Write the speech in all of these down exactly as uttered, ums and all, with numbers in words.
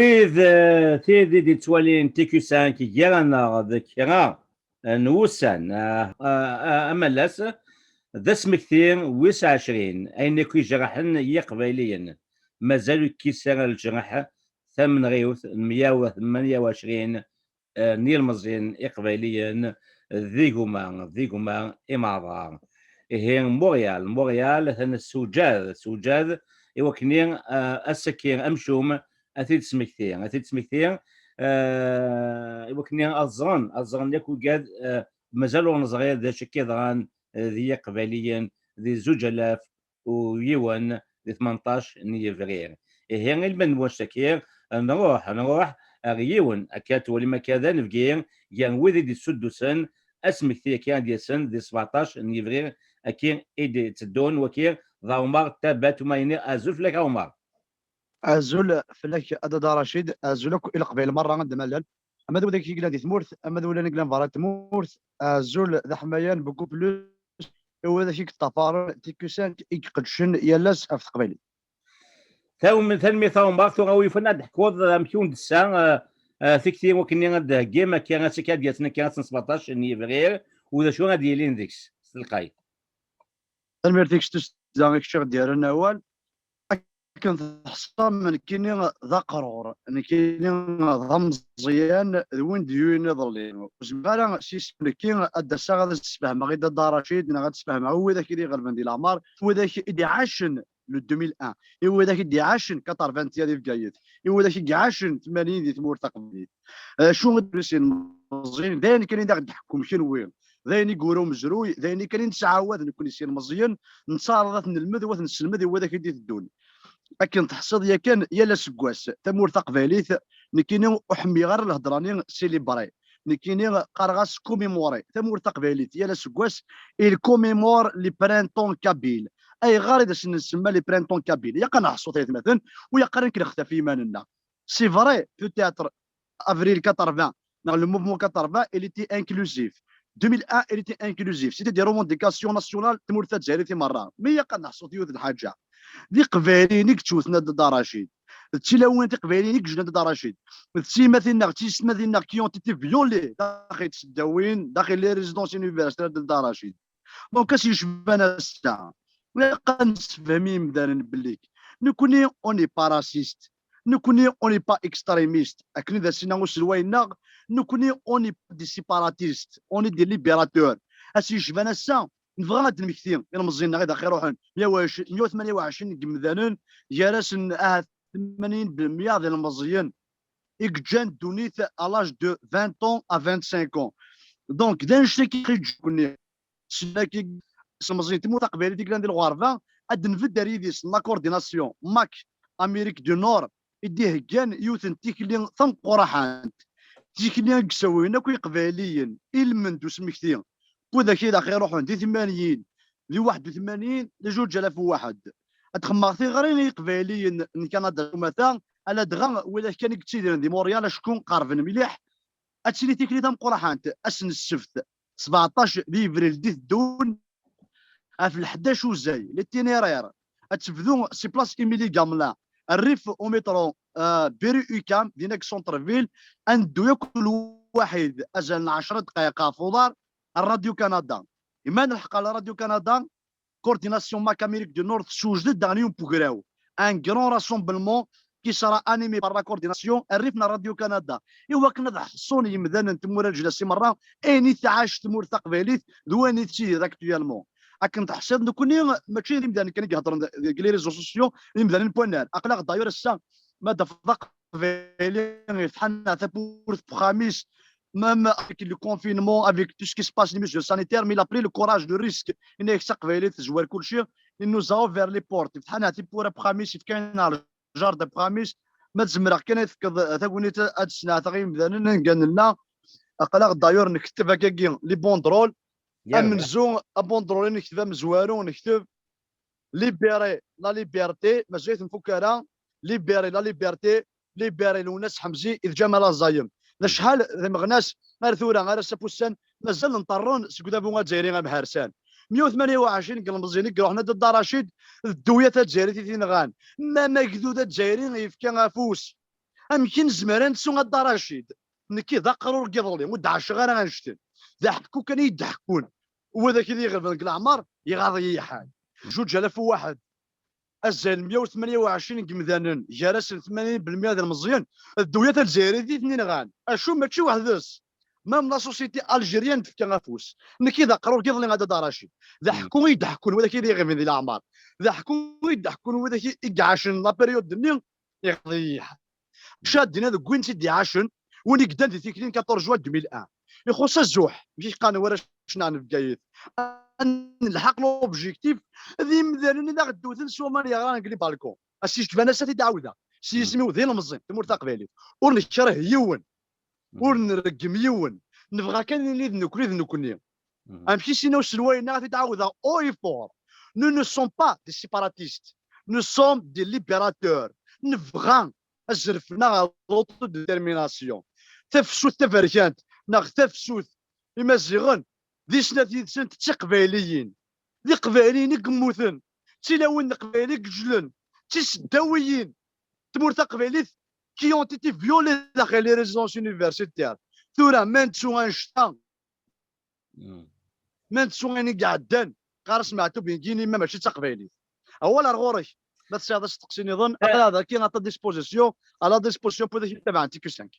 Tid, eh, tid i d-yettwalin T Q cinq gar-aneɣ d kra n wussan, eh, eh, eh, amalas, d asmekti wis ɛecrin, ayen akk ijerḥen i Yiqbayliyen. Mazal ur yekkis ara leǧreḥ, tamenɣiwt n meyya u tmenya u ɛecrin, eh, n yilmeẓyen iqbayliyen d iguma, d iguma imeɛḍar. Ihi Montréal, Montréal atan tessewǧad, tessewǧad i wakken, eh, ass-agi amcum ad t-id-smekti, ad t-id-smekti, eh, i wakken ad ẓren, ad ẓren yakk wigad, eh, mazal ur neẓri d acu akka yeḍran, eh, d yiqbayliyen di zuǧ alaf u yiwen di tmenṭac n yebrir. Ihi, ilmend n wannect-agi, nruḥ, nruḥ ar yiwen, akka twalim akka d anebgi gar wid i d-yessuddusen asmekti-agi ad d-yasen di sbeɛṭac n yebrir-agi i d-iteddun, wagi d Ɛumar Tabat Umayni. Azul fell-ak a Ɛumar. Azul fell-ak a Dada Racid, azul akk i Leqbayel merra anda ma llan. Ama d widak i yellan di tmurt, ama d widak i yellan berra n tmurt, azul d aḥmayan beaucoup plus i widak i yeṭṭafaren T Q cinq i iqeddcen yal ass ɣef teqbaylit. Taw-, tanemmirt a Ɛumar, tura wi yufan ad d-teḥkuḍ amek i wen-d-tessa, eh, eh, tikti wakken ad d-theggim akka ass-agi ad d-yasen akka ass n sbeɛṭac n yebrir, u d acu ad d-yilin deg-s s telqayt. Tanemmirt-ik s tussda i kečč i ɣ-d-yerran awal. Akken teḥṣam, nekkini d aqrur, nekkini d ameẓyan, d win d-yuwin iḍelli. Ur zmireɣ ara s yisem nekki ad d-aseɣ ad as-d-sfehmeɣ i Dada Racid neɣ ad d-sfehmeɣ i widak i d-iɣelben di leɛmer, widak i d-iɛacen le deux mille un, i widak i d-iɛacen quatre-vingt-un di Bgayet, i widak i iɛacen tmanyin di tmurt taqbaylit. Acu i d-yusin meẓẓin, d ayen kan i d-aɣ-d-ḥekkum kenwi, d ayen i yura umezruy, d ayen kan i nettɛawad nekkni s yilmeẓyen, nettaɛraḍ ad t-nelmed u ad t-nesselmed i widak i d-iteddun. Akken teḥṣiḍ yakan, yal aseggas tamurt taqbaylit, nekkini ur ḥemmiɣ ara lhedra-nni célébrer, nekkini qqareɣ-as commémorer. Tamurt taqbaylit yal aseggas il commémore le printemps kabyle. Ayɣer i d as-nsemma le printemps kabyle? Yaq ad neḥṣu tayetmaten, u yaq ara nekk nextaf i yiman-nneɣ. C'est vrai, peut-être, avril quatre-vingts, dans le mouvement quatre-vingts, il était inclusif. Deux mille un, il était inclusif. C'était des revendications nationales, tmurt tazzayrit i merra. Mais yaq ad neḥṣu yiwet n lḥaǧa. D iqbayliyen i yettewten a Dada Racid. D tilawin tiqbayliyin i yejlan a Dada Racid. D tiyemmatin-nneɣ, d tiyessetmatin-nneɣ qui ont été violées daxel tseddawin, daxel les résidences universitaires a Dada Racid. Donc, ass yecban ass-a, ilaq ad nessefhem i yimdanen belli nekkni, on n'est pas raciste, nekkni, on n'est pas extrémiste, akken i d as-yenna uselway-nneɣ, nekkni, on n'est pas des séparatistes, on est des libérateurs. Ass yecban ass-a, nebɣa ad d-nmekti ilmeẓyen-nneɣ i d aɣ-iruḥen, meyya u ɛecrin, meyya u tmenya u ɛecrin n yimdanen, gar-asen ahat tmanyin belmeyya d ilmeẓyen i yeǧǧan ddunit à l'âge de vingt ans à vingt-cinq ans. Donc, d annect-agi i ɣ-iǧǧa nekkni, s wigi, s ilmeẓyen n tmurt taqbaylit i yellan di lɣerba, ad d-nbedd ar yidis n la coordination MAK Amérique du Nord, i d-iheggan yiwet n tikli tameqqraḥant. Tikli i yessawlen akk Iqbayliyen, ilmend usmekti n widak i d aɣ-iruḥen di tmanyin, di waḥed u tmanyin, di zuǧ alaf u waḥed. Ad xemmeɣ tiɣri i Iqbayliyen n Kanada s umata, aladɣa widak kan i yettidiren di Montréal, acku qerben mliḥ. Ad tili tikli tameqqraḥant ass n ssebt, sbeɛṭac di Yebrir d-iteddun, ɣef lḥdac uzay, l'itinéraire. Ad tebdu si place Émilie Gamelin, rrif au métro, euh, Berry-UQAM, dinna deg centre-ville, ad neddu yakk lwaḥid, azal n ɛecra dqayeq ɣef uḍar, Radio Canada. Iman lḥeqq ɣer Radio Canada, coordination MAK Amérique du Nord tessewjed-d daɣen yiwen n ugraw, un grand rassemblement qui sera animé par la coordination, rrif n Radio Canada, i wakken ad ḥṣun yimdanen n tmura leǧnas i merra ayen i tɛac tmurt taqbaylit d wayen i tettidir actuellement. Akken teḥṣiḍ, nekkni mačči d imdanen kan i iheddren deg les réseaux sociaux, d imdanen n wannar. Aql-aɣ d'ailleurs ass-a, ma d-afeḍ aqbayli, ifetḥ-aneɣ tawwurt n uxxam-is, même avec le confinement, avec tout ce qui se passe, les mesures sanitaires, mais il a pris le courage, le risque. Yenna-ak s aqbayli tezwar kulci, il nous a ouvert les portes. Ifetḥ-aneɣ tiwwura n uxxam-is, ifka-aneɣ le jardin n uxxam-is. Ma tzemreḍ kan ad tefkeḍ tagnit ad d-sneɛteɣ i yimdanen anga nella. Aql-aɣ d'ailleurs nekteb akkagi les banderoles. Amenzu, abandrol i nekteb amezwaru, nekteb Libérer la liberté, mazal-it nfuk ara, Libérer la liberté, Libérer Lwennas Ḥemzi d Ǧamal Aẓayem. D acḥal d ameɣnas ar tura, ar ass-a n wussan, mazal nṭerren seg udabu azzayri amharsan. Meyya u tmanya u ɛecrin n yilmeẓyen i iruḥen a Dda Racid, d ddewya tazzayrit i t-inɣan. Ma agdud azzayri yefka afus. Amek i nezmer ad nettu a Dda Racid? Nekki d aqrur n yiḍelli, ur d-ɛaceɣ ara annect-en. D aḥekku kan i yi-d-ḥekkun. Wa d akid i yi-iɣelben deg leɛmer, iɣaḍ-iyi lḥal. Zuǧ alaf u waḥed, azal meyya u tmenya u ɛecrin n yimdanen, gar-asen tmanyin belmya d ilmeẓyen, d ddewla tazzayrit i ten-inɣan. Acu, mačči weḥd-s. Même la société algérienne tefka afus. Nekki d aqrur n yiḍelli a Dda Racid. D aḥekku i yi-d-ḥekkun widak i yi-iɣelben di leɛmer. D aḥekku i yi-d-ḥekkun widak i, i iɛacen la période-nni, iɣaḍ-iyi lḥal. Acu ad d-iniɣ deg win tt-id-iɛacen, win i yeddan di tikli n quatorze juin deux mille un? Ixuṣ azuḥ, amek i qqaren warrac-nneɣ n Bgayet. Ad nelḥeq l'objectif, d imdanen i d aɣ-ddewten s waman yeɣran deg les balcons. Ass yecban ass ad t-id-ɛawdeɣ. S yisem-iw d ilemẓi n tmurt taqbaylit. Ur nekreh yiwen. Ur nreggem yiwen. Nebɣa kan ad nili d nekkni d nekkni. Amek i s-yenna uselway-nneɣ, ad t-id-ɛawdeɣ haut et fort. Nous ne sommes pas des séparatistes. Nous sommes des libérateurs. Nebɣa azref-nneɣ ɣer l'autodétermination. Tafsut taberkant neɣ tafsut imaziɣen, di snat yid-sent d tiqbayliyin. D iqbayliyen i yemmuten. D tilawin n leqbayel i yejlen. D tiseddawiyin n tmurt taqbaylit qui ont été violées daxel les résidences universitaires. Tura ma nettu annect-a, ma nettu ayen i iɛeddan, qqar-as Meɛtub Yengini, ma mačči d taqbaylit. Awal ar ɣur-k, ma tesɛiḍ asteqsi niḍen, aql-aɣ dagi à ta disposition, à la disposition n widak i itabaɛen T Q cinq.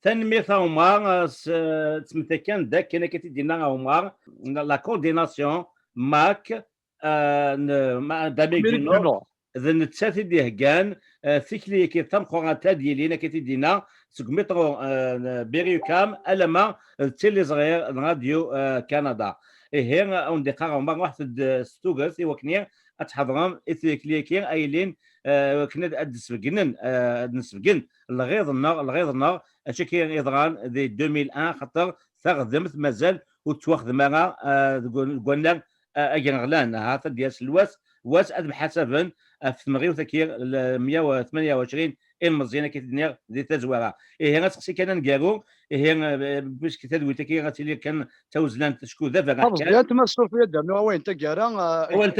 Tanemmirt a Omar, s, ttmettakkan d akken akka t-id-yenna a Omar, la coordination mac, euh, n, ma, d'Amérique du Nord, d nettat i d-iheggan, euh, tikli-agi tameqqrant ad yilin, akka t-id-yenna, seg umiṭru, euh, n Berry-UQAM, alamma d tiliẓri n Radio, euh, Canada. Ihi, a wen-d-iqqar Omar, ruḥet-d, euh, s tuget i wakken ad tḥeḍrem i tikli-agi ay yilin, euh, wakken ad, ad d-sbeggnen, euh, ad nesbeggen lɣiḍ-nneɣ, lɣiḍ-nneɣ, acu akka yeḍran di deux mille un, xaṭer taɣdemt mazal ur tettwaxdem ara, euh, deg, deg wannar, euh, agraɣlan. Ahat ad d-yas lwass, wass ad mḥasaben ɣef temɣiwt-agi, l-, meyya u tmenya u ɛecrin ilmeẓyen akka i d-nniɣ di tazwara. Ihi, asteqsi kan aneggaru, ihi, euh, puisque tadwilt-agi ad tili kan tawezlant acku d aberraḥ kan. Tameẓyant, ma Sofia d-rnu awal n taggara, euh, awal n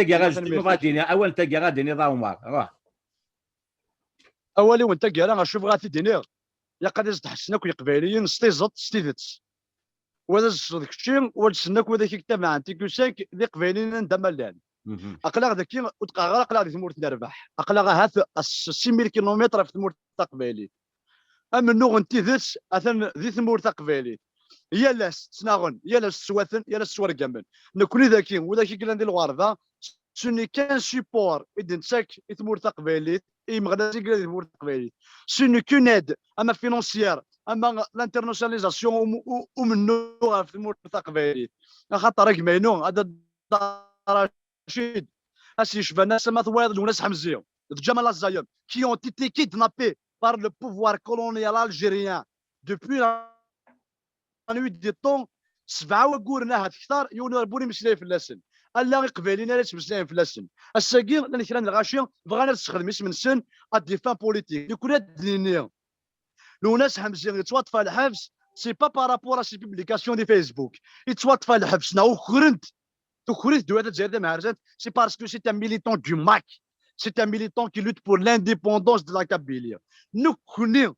taggara, ad d-iniḍ a Omar, ruḥ. Awal-iw n taggara, acu bɣiɣ ad t-id-iniɣ? Ilaq ad as-d-ḥessen akk Yeqbayliyen s tiẓeṭ, s tidet. Wa d as-d-ssneḍ kečči, wa d-ssnen akk widak i yettabaɛen T Q cinq d Iqbayliyen anda ma llan. Aql-aɣ dagi, ur d-qqareɣ ara aql-aɣ di tmurt n rrbeḥ. Aql-aɣ ahat s six mille kilomètres ɣef tmurt taqbaylit. Amennuɣ n tidet atan di tmurt taqbaylit. Yal ass ttnaɣen, yal ass ttwaten, yal ass ttwargamen. Nekni dagi, widak i yellan di lɣerba, ce n'est qu'un support i d-nettak i tmurt taqbaylit, i yimeɣnasen i yellan di tmurt taqbaylit. Ce n'est qu'une aide, ama financière, ama l'internationalisation, um-, u-, umennuɣ ɣef tmurt taqbaylit. Axaṭer a gma-inu, ad Racid, ass yecban ass ma twayeḍ Lwennas Ḥemzi d Ǧamal Azzayem, qui ont été kidnappés par le pouvoir colonial algérien depuis la nuit des temps, sebɛa wagguren ahat kter, yiwen ur, ur imeslay fell-asen. Ala Iqbayliyen ara yettmeslayen fell-asen. Ass-agi, llan kra n lɣaci bɣan ad sexdem isem-nsen à des fins politiques. Nekkni ad d-nini, Lwennas Ḥemzi yettwaṭṭef ɣer lḥebs, c'est pas par rapport à ses publications di Facebook. Yettwaṭṭef ɣer lḥebs, neɣ ukren-t. Tuker-it ddewla Tazzayrit tamharzant, c'est parce que c'est un militant du mac. C'est un militant qui lutte pour l'indépendance de la Kabylie. Nekkni,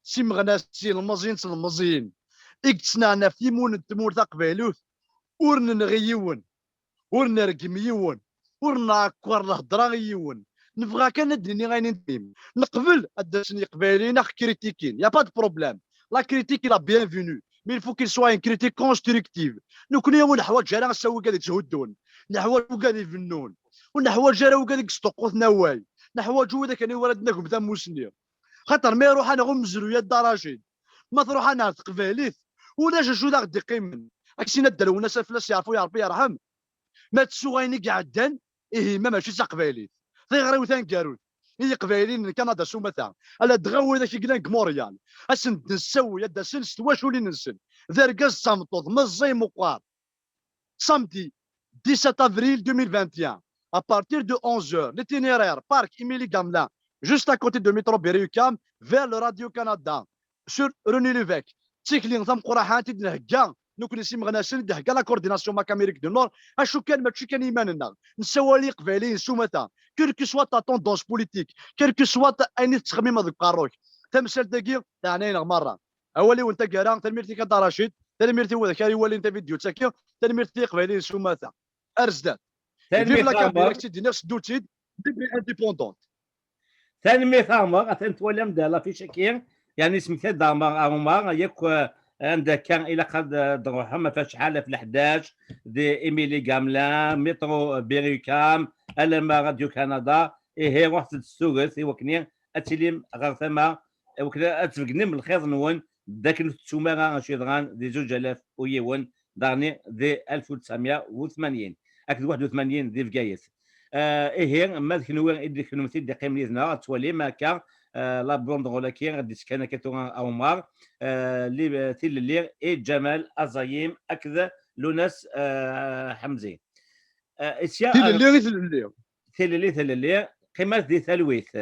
s imeɣnasen, ilmeẓyen s ilmeẓyen, i yettnaɣen ɣef timunent n tmurt taqbaylit, ur nenɣi yiwen, ur nergem yiwen, ur nɛekkeṛ lhedṛa i yiwen. Nebɣa kan ad d-nini ayen i ndim. Neqbel ad d-asen Yeqbayliyen a ɣ-kritikin, y a pas de problème. La critique est la bienvenue, mais il faut qu'il soit une critique constructive. Nekkni ur neḥwaǧ ara asaw wigad yetthuddun, neḥwaǧ wigad ibennun, ur neḥwaǧ ara wigad i yesṭuqquten awal, neḥwaǧ wid akken i wara d-nagem tamusni. Xaṭer ma iruḥ-aneɣ umezruy a Dda Racid, ma truḥ-aneɣ teqbaylit, ulac acu d aɣ-d-iqqimen. Aksin ad d-alwen ass fell-as yeɛfu Ṛebbi yerḥem. Ma tsuɣ ayen i iɛeddan, ihi ma mačči d taqbaylit. Tiɣri-w taneggarut i Yiqbayliyen n Kanada s umata, ala dɣa widak i yellan deg Montréal, ad sen-d-nessawi ad d-asen s twaculin-nsen, d argaz d tameṭṭut, meẓẓi meqqar. Samedi dix-sept avril deux mille vingt et un, à partir de onze heures, l'itinéraire Parc Émilie Gamelin, juste à côté de métro Berry-UQAM, vers le Radio-Canada, sur René Lévesque. D tikli tameqqraḥant i d-nhegga nekkni s imeɣnasen i d-thegga la coordination mac Amérique du Nord, acu kan mačči kan i yiman-nneɣ, nessawal i Iqbayliyen s umata, quelle que soit ta tendance politique, quelle que soit ayen i tettxemmimeḍ deg uqerru-k, tamsalt-agi teɛna-aneɣ merra. Awal-iw n taggara, tanemmirt-ik a Dda Racid, tanemmirt i widak ara iwalin tavidyut-agi, tanemmirt i Yiqbayliyen s umata. Ar zdat. Vive la Kabylie, ak-tt-id-nniɣ, seddu-tt-id, vive l'indépendance. Tanemmirt a Ɛmer, atan twalam-d l'affiche-agi, yeɛni yesmekta-d Ɛmer Ɛumar, yakk, eh, anda akka ilaq ad, eh, d-ruḥem, ɣef acḥal, ɣef leḥdac, di Émilie Gamelin, métro Berry-UQAM, alamma Radio Canada, ihi ruḥet-d s tuget i wakken ad tilim ɣer tama, i wakken ad tbegnem lxiḍ-nwen, d akken ur tettum ara acu yeḍran di zuǧ alaf u yiwen, daɣni di alef u tesɛemya u tmanyin, akked waḥed u tmanyin di Bgayet. Ah, ihi, ma d kenwi i d, kennemti i d-iqqimen yid-neɣ, ad twalim akka, ah, la banderole-agi i d-yettekkan akka tura a Ɛumar, ah, li, tilelli i Ǧamal Aẓayim akked Lunas, ah, Ḥemzi. Ah, isya, ah, Tilelli i tlelli. Tilelli, tilelli, qqimet di talwit.